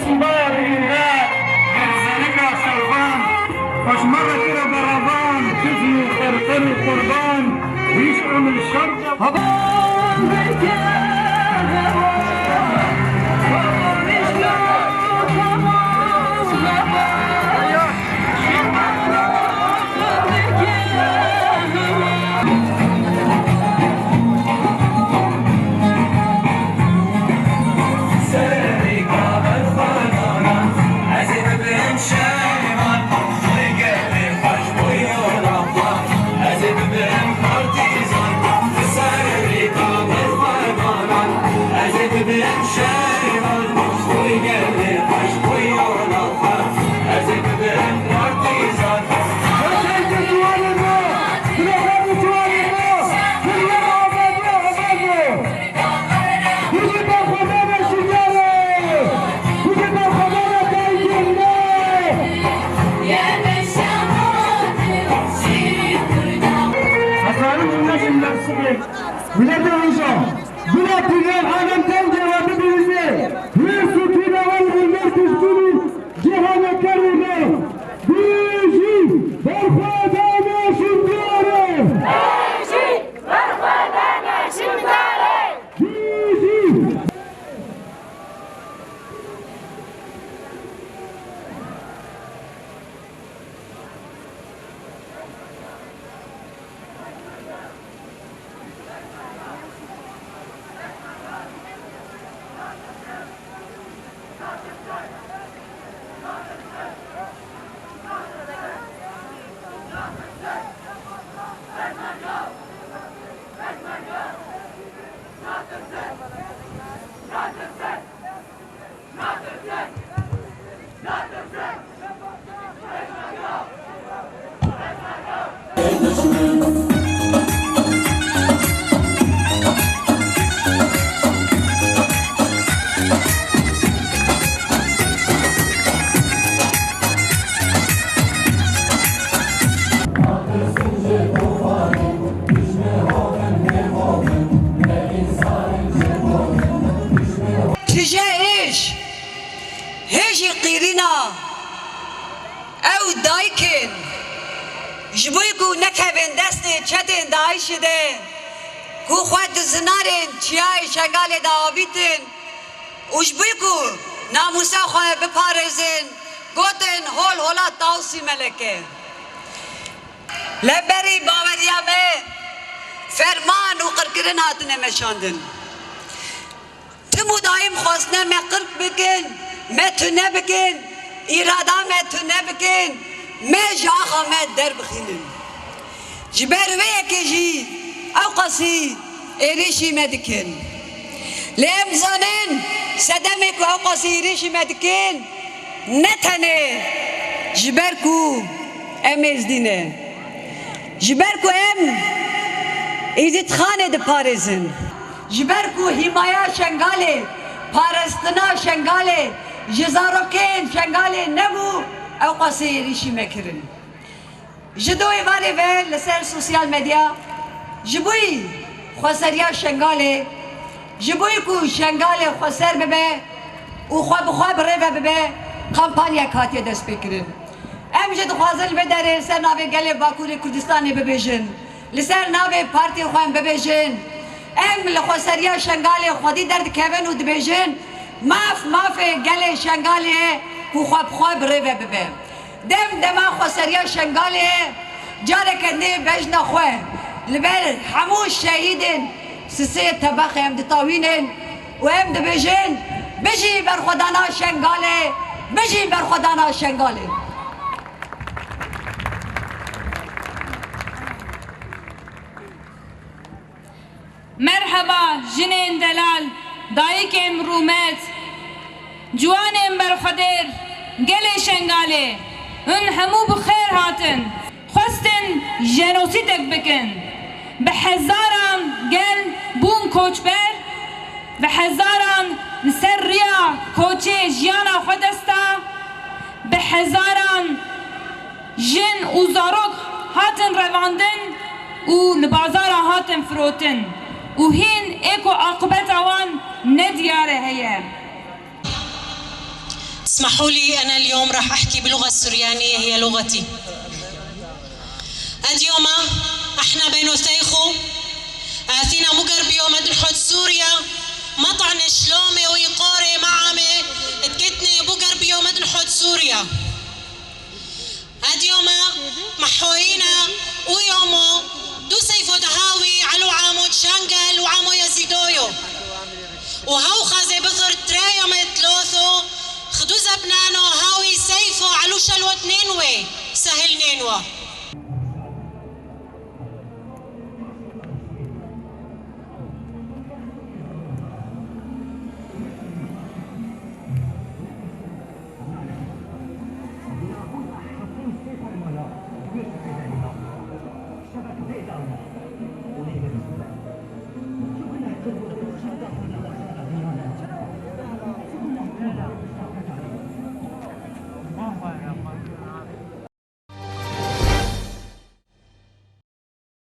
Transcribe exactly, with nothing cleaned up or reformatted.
Bar îne, gerzenika şervan, xweş me re kire berevan, kizm û xerxer û qurban, hîç umil şer Milletê hêja, bila tînan alem tengê we bibihîze, hêrs û tîna we li hember tiştînî cihana kerê me. Bijî berxwedana Şingalê! Bijî berxwedana Şingalê! Bijî! Tije êş, hê jî qîrîna ew dayik in, ji bo ku nekevin destê çetên DAIŞ'ê de, ku xwe di zinarên Çiyayê Şengalê de avîtin û ji bo ku namûsa xwe biparêzin, gotin, "Hol hola Tawsî Meleke." Li hemberî baweriya me ferman û qirkirin hatine meşandin. Tim û daîm xwestine me qirk bikin, me tune bikin, îrada me tune bikin, me ji axa me derbixînin. Ji ber wê yekê jî ewqasî êrîşî me dikin. Lê em zanin, sedemê ku ewqasî êrîşî me dikin, ne tenê ji ber ku em êzdî ne, ji ber ku em Êzîdxanê diparêzin. Ji ber ku hîmaya Şengalê, parastina Şengalê ji zarokên Şengalê nebû, ewqasî êrîşî me kirin. Ji du êvarê ve li ser sosyal medya ji bo xweseriya Şengalê, ji bo ku Şengalê xweser bibe û xwe bi xwe bi rê ve bibe, kampanyek hatiye destpêkirin. Em jî dixwazin li vê derê li ser navê gelê Bakurê Kurdistanê bibêjin. Li ser navê partiyê xwe em bibêjin. Em li xweseriya Şengalê xwedî derdikevin û dibêjin, maf mafê gelê Şengalê ye ku xwe bi xwe bi rê ve bibe. Dem dema xweseriya Şengalê ye, careke nê bejna xwe li ber hemû şehîdên Sisê Tebexê em ditawînin û em dibêjin, "Bijî berxwedana Şengalê, bijî berxwedana Şengalê." Merheba jinên delal, dayikên rûmet, ciwanên berxwedêr, gelê Şengalê, hûn hemû bi xêr hatin. Xwestin jenosîdek bikin. Bi hezaran gel bûn koçber, bi hezaran li ser riya koçê jiyana xwe dest da, bi hezaran jin û zarok hatin revandin û li bazaran hatin firotin û hîn ê ku aqibeta wan ne diyar e heye. اسمحوا لي، أنا اليوم راح أحكي باللغة السريانية، هي لغتي. اليوم احنا بين سيخو، آثينا مقر بيوم مدنحو سوريا، مطعن شلومي ويقوري معامي، تكتني بقر بيوم مدنحو سوريا. اليوم محوينا ويومو دو سيفو دهاوي علو عامو تشانقل وعامو يزيدويو. وهاو خازي بثر تريا متلوثو، خدو زبنانو هاوي سيفو علو شلوة نينوي، سهل نينوى.